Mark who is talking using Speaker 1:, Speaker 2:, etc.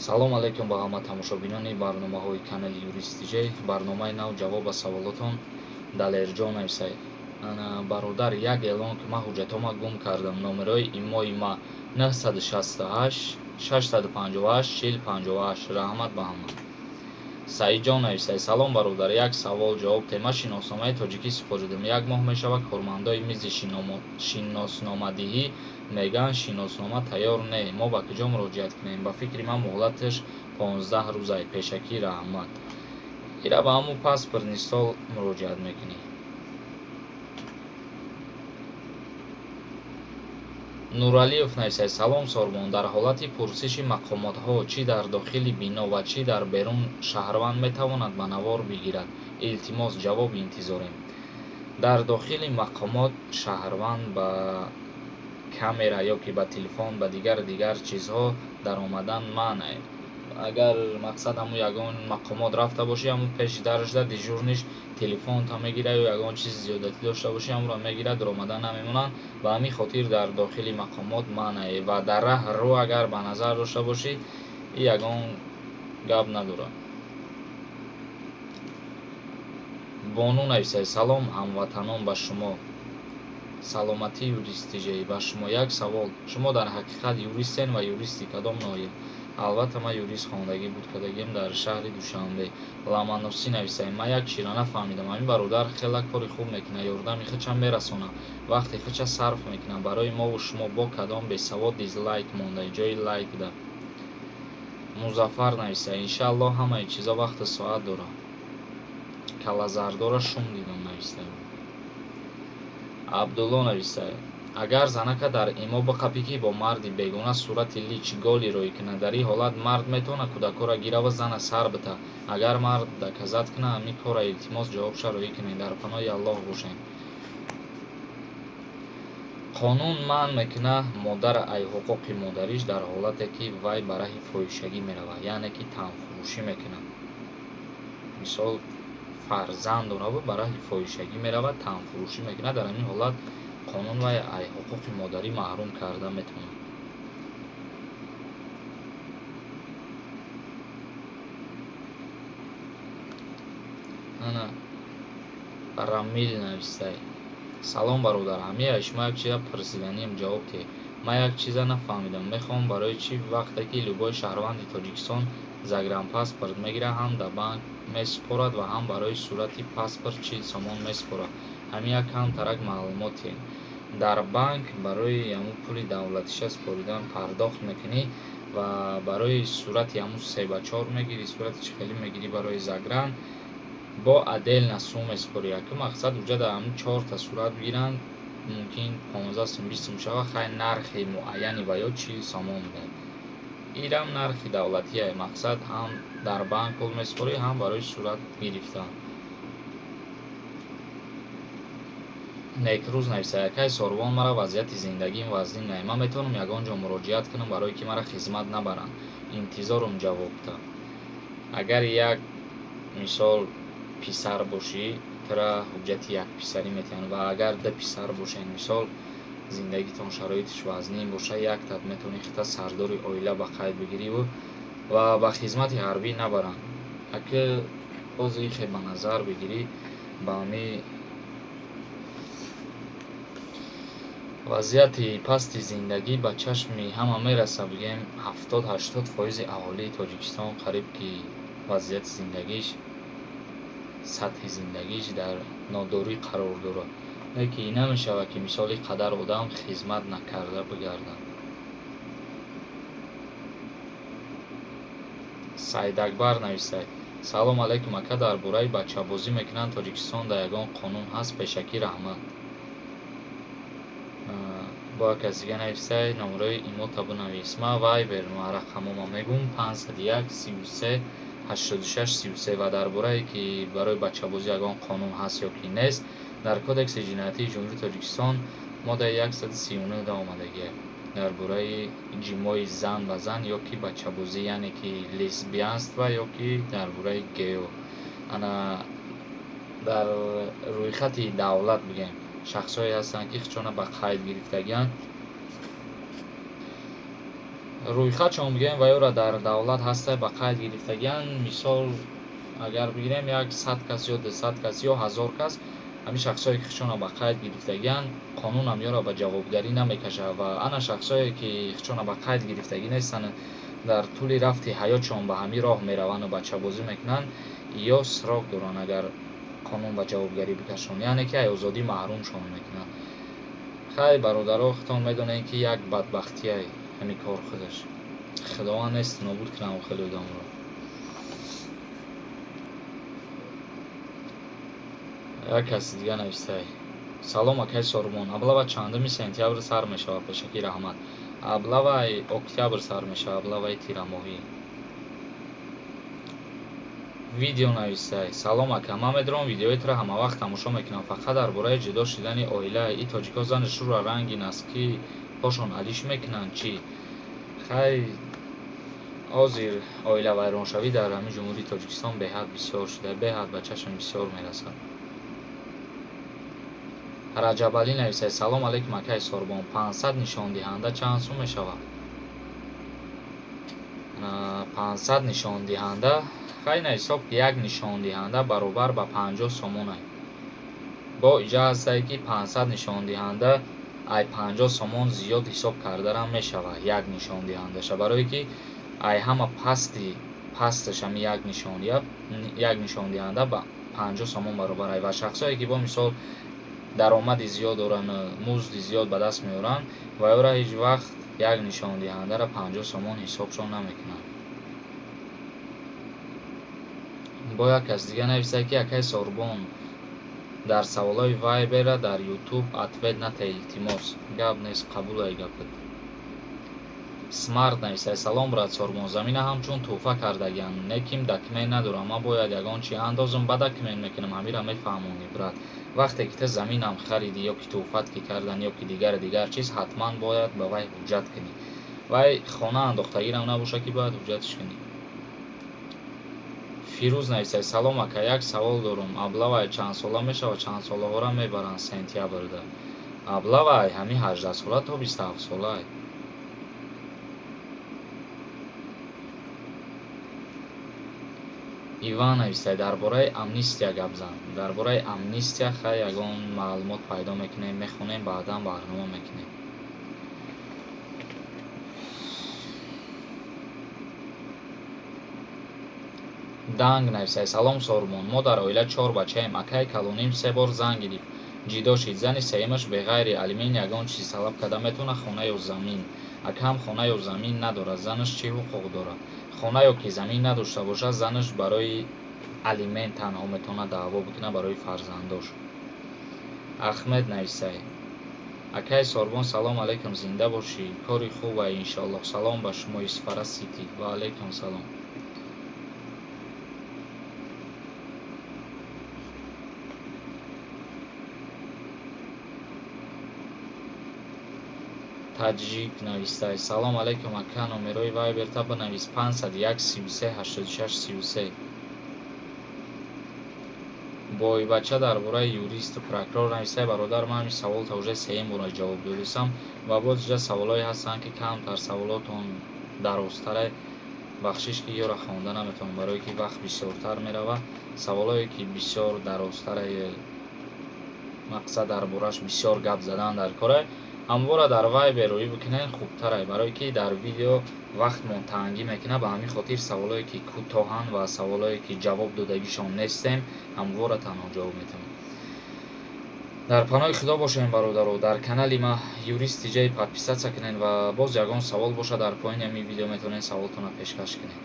Speaker 1: Салом алейкум ба ҳама тамошобинони барномаҳои канали Юрист ТЖ. Барномаи нав, ҷавоб ба саволотон. Далерҷон нависай: «Бародар, як эълон, ки ман ҳуҷҷатҳома гум кардам. Номерои имои ма 968 658 40 58. Раҳмат ба ҳама». Саидҷон нависай: «Салом, бародар, як савол ҷавоб тема. Шиносномаи тоҷикӣ супоридам, як моҳ мешавад. Кормандои мизи шиносномадиҳӣ мегӯянд, шиноснома тайёр не. Мо ба куҷо муроҷиат кунем? Ба фикри ман, муҳлаташ 15 рӯзай. Пешакӣ раҳмат». Ира ба ҳамун паспортный стол муроҷиат мекунӣ. Нуралиев нависад: «Салом, Сорбон. Дар ҳолати пурсиши мақомотҳо, чӣ дар дохили бино ва чӣ дар берун, шаҳрванд метавонад ба навор бигирад? Илтимос, ҷавоб интизорем». Дар дохили мақомот шаҳрванд ба камера ё ки ба телефон, ба дигар дигар чизҳо даромадан манъ. Агар, мақсад, ҳамун ягон мақомот рафта бошӣ, ҳамун пеши дарашда дежурный ш телефонта мегирад ё ягон чизи зиёдатӣ дошта бошӣ, ҳамонро мегирад, даромадан намемонанд. Ба ҳамин хотир дар дохили мақомот манъ ва дар раҳ рӯ агар ба назар дошта бошӣ, и ягон гап надорад. Бону нависад: «Салом, ҳамватанон, ба шумо саломатӣ. Юрист ТЖ, ба шумо як савол: шумо дар ҳақиқат юристен ва юристи кадом ноҳия?» Албатта, ман юрист хондагӣ буд кардагиам дар шаҳри Душанбе. Ламаносӣ нависад: «Ман як чира нафаҳмидам. Ҳамин бародар хела кори хуб мекунад, ёрдами худша мерасонад, вақти худша сарф мекунад барои мову шумо. Бо кадом бесавод дизлайк монда ҷои лайк да?» Музаффар нависад: «Иншааллоҳ, ҳамаи чизо вақту соат дорад. Калазардора шум дидам», нависта. Абдулло нависад: «Агар занака дар имо биқапӣ, ки бо марди бегона сурати лич голый рӯй кунад, дар ин ҳолат мард метавонад кӯдакҳоро гирава, зана сар бита, агар мард доказать кунад ҳамин корра? Илтимос, ҷавобша рӯӣ кунед. Дар паноҳи Аллоҳ бошед». Қонун манъ мекунад модара ай ҳуқуқи модариш дар ҳолате, ки вай ба раҳи фоҳишагӣ меравад, яъне ки танфурӯшӣ мекунад. Мисол, фарзанд дораву ба раҳи фоҳишагӣ меравад, танфурӯшӣ мекунад, дар ҳамин ҳолат қонун вай ай ҳуқуқи модарӣ маҳрум карда метавонад. Ана Рамил навистай: «Салом, бародар, ҳамин шумо як чиза пурсиданием, ҷавоб диҳед. Ман як чиза нафаҳмидам. Мехоҳам, барои чӣ вақте ки любой шаҳрванди Тоҷикистон загранпаспорт мегирад, ҳам дар банк месупорад ва ҳам барои сурати паспорт 40 сомон месупорад? Ҳамин як камтарак маълумот диҳед». Дар банк барои ҳамун пули давлатиша супоридан пардохт мекунӣ ва барои сурати ҳамун се ба чор мегирӣ, сурати чӣ хеле мегирӣ, барои загран бо отдельно сум месупорӣ. Якум мақсад, уҷа дар ҳамун чорта сурат бигиранд, мумкин 15 сум, 20 сум шавад. Хай, нархи муайяни ва ё 40 сомон буда. Ирам нархи давлатие. Мақсад, ҳам дар банк пул месупорӣ, ҳам барои сурат гирифтан. Некрӯз нависад: «Акай Сорбон, мара вазъияти зиндагиам вазнин не. Ман метавонам ягон ҷо муроҷиат кунам, барое ки мара хизмат набаранд? Интизорум ҷавобта». Агар як мисол писар бошӣ, тура ҳуҷҷати якписарӣ метиҳанд ва агар ду писар бошед, мисол, зиндагитон шароитиш вазнин боша, яктат метавонӣ хита сардори оила ба қайд бигириву ва ба хизмати ҳарбӣ набаранд. Аки боз ихе ба назар бигирӣ, ба ҳами вазъияти пасти зиндагӣ ба чашми ҳама мераса. Бигем, 70-80 фоизи аҳолии Тоҷикистон қариб ки вазъияти зиндагиш, сатҳи зиндагиш дар нодорӣ қарор дорад. Лекин намешавад, ки мисоли қадар одам хизмат накарда бигардад. Саидакбар нависад: «Салом алейкум, ака, дар бораи бачабозӣ мекунанд Тоҷикистон дар ягон қонун ҳаст? Пешакӣ раҳмат». Бо як кас дига нависай: «Номерои имота бинавис». Ман Вайбер рақамома мегӯм: 501 33 86 33. Ва дар борае ки барои бачабозӣ ягон қонун ҳаст ё ки нест, дар Кодекси ҷиноятии Ҷумҳурии Тоҷикистон моддаи 139 да омадагиа дар бораи ҷимои зан ба зан ё ки бачабозӣ, яъне ки лесбиянство ё ки дар бораи гео. Ана дар рӯйхати давлат, бигем, шахсҳое ҳастанд, ки худшона ба қайд гирифтагианд. Рӯйхатшон бигирем ва ёра дар давлат ҳаста ба қайд гирифтагиан. Мисол агар бигирем, 100 кас ё 200 кас ё 1000 кас, ҳамин шахсое ки худшонро ба қайд гирифтагиан, қонунам ёра ба ҷавобгарӣ намекашад. Ва ана шахсое ки худшонро ба қайд гирифтагӣ нестанд, дар тӯли рафти ҳаётшон ба ҳамин роҳ мераванду бачабозӣ мекунанд, ё срок доранд, агар қонун ба ҷавобгарӣ бикашон, яъне ки ай озодӣ маҳрумшон мекунад. Хай, бародаро, худтон медонед, ки як бадбахтияй ҳамин кор худаш. Худованд нест нобуд кунам хеле одамро. Як каси дига навистай: «Салом, акай Сорбон, облава чандуми сентябр сар мешавад? Пешакӣ раҳмат». Облаваи октябр сар мешавад, облаваи тирамоҳӣ. Видео навистай: «Салом, ака, ман медонам, видеои туро ҳамавақт тамошо мекунам, фақат дар бораи ҷудо шудани оила. И тоҷико зани шӯра ранги носки ҳошон алиш мекунанд чӣ?» Хай, ҳозир оила вайроншавӣ дар ҳамин Ҷумҳурии Тоҷикистон беҳад бисёр шуда, беҳад ба чашм бисёр мерасад. Раҷабалӣ нависад: «Салом алейкум, акаи Сорбон, 500 нишондиҳанда чанд сум мешавад?» 500 нишондиҳанда, хай, на ҳисоб ки як нишондиҳанда баробар ба 50 сомонай. Бо иҷа ҳастае, ки 500 нишондиҳанда ай 50 сомон зиёд ҳисоб кардарам мешавад як нишондиҳандаша, барое ки ай ҳама пасти пасташ ҳами як нишондиҳанда ба 50 сомон баробар ай. Ва шахсое ки бо мисол даромади зиёд доранд, музди зиёд ба даст меоранд, ва ёра ҳеҷ вақт як нишондиҳандаро 50 сомон ҳисобшон намекунанд. Бо як кас дига нависад, ки: «Акай Сорбон, дар саволҳои Вайбера дар Ютуб ответ нате, илтимос». Гап нест, қабулай гапат. Смарт нависад: «Салом, брат Сорбон, замина ҳамчун тӯҳфа кардагиам, лекин документ надорам, ман бояд ягон чи андозам, ба документ мекунам, ҳамира мефаҳмонӣ, брат?» Вақте ки ту заминам харидӣ ё ки тӯҳфат ки кардан ё ки дигару дигар чиз, ҳатман бояд ба вай ҳуҷҷат кунӣ. Вай хона андохтагирам набошад, ки бояд ҳуҷҷатш кунӣ. Фирӯз нависад: «Салом, ака, як савол дорам, облавай чандсола мешавад, чандсолаҳоро мебаранд сентябрда?» Облавай ҳамин 18-сола то 27-солай. Иван нависад: «Дар бораи амнистия гап зан». Дар бораи амнистия, хай, ягон маълумот пайдо мекунем, мехонем, баъдан барнома мекунем. Данг нависад: «Салом, Сорбон, мо дар оила чор бачаем, акаи калоним се бор зан гирифт, ҷидо шид, зани сеюмаш беғайри алимент ягон чиз талаб карда метавонад, хона ё замин? Акаам хона ё замин надорад, занаш чӣ ҳуқуқ дорад?» Хона ё ки замин надошта бошад, занаш барои алимент танҳо метавонад даъво бикунад барои фарзандош. Ахмед нависад: «Акаи Сорбон, салом алейкум, зинда бошӣ, кори хубай, иншоаллоҳ, салом ба шумо, Исфара Сити». Ва алейкум салом. Таҷик навистай: «Салом алейкум, ака, номерои Вайберта бинавис: 501 33 86 33». Бойбача дар бораи юристу прокурор навистай. Бародар, ман ҳамин саволта уже сеюм бора ҷавоб додистам ва боз иҷа саволҳое ҳастанд, ки камтар саволотон дарозтаре, бахшиш, ки ёра хонда наметавонам, барое ки вақт бисёртар меравад. Саволҳое ки бисёр дарозтаре, мақсад дар бораш бисёр гап задан дар коре, ҳамвора дар Вайбер рӯӣ бикунед хубтарай, барое ки дар видео вақтмон тангӣ мекунад. Ба ҳамин хотир саволҳое ки кӯтоҳанд ва саволҳое ки ҷавоб додагишон нестем, ҳамвора танҳо ҷавоб метавонем. Дар паноҳи Худо бошем, бародаро. Дар канали ма Юрист Тиҷаи подписаться кунед ва боз ягон савол бошад, дар поёни ҳамин видео метавонед саволтонро пешкаш кунед.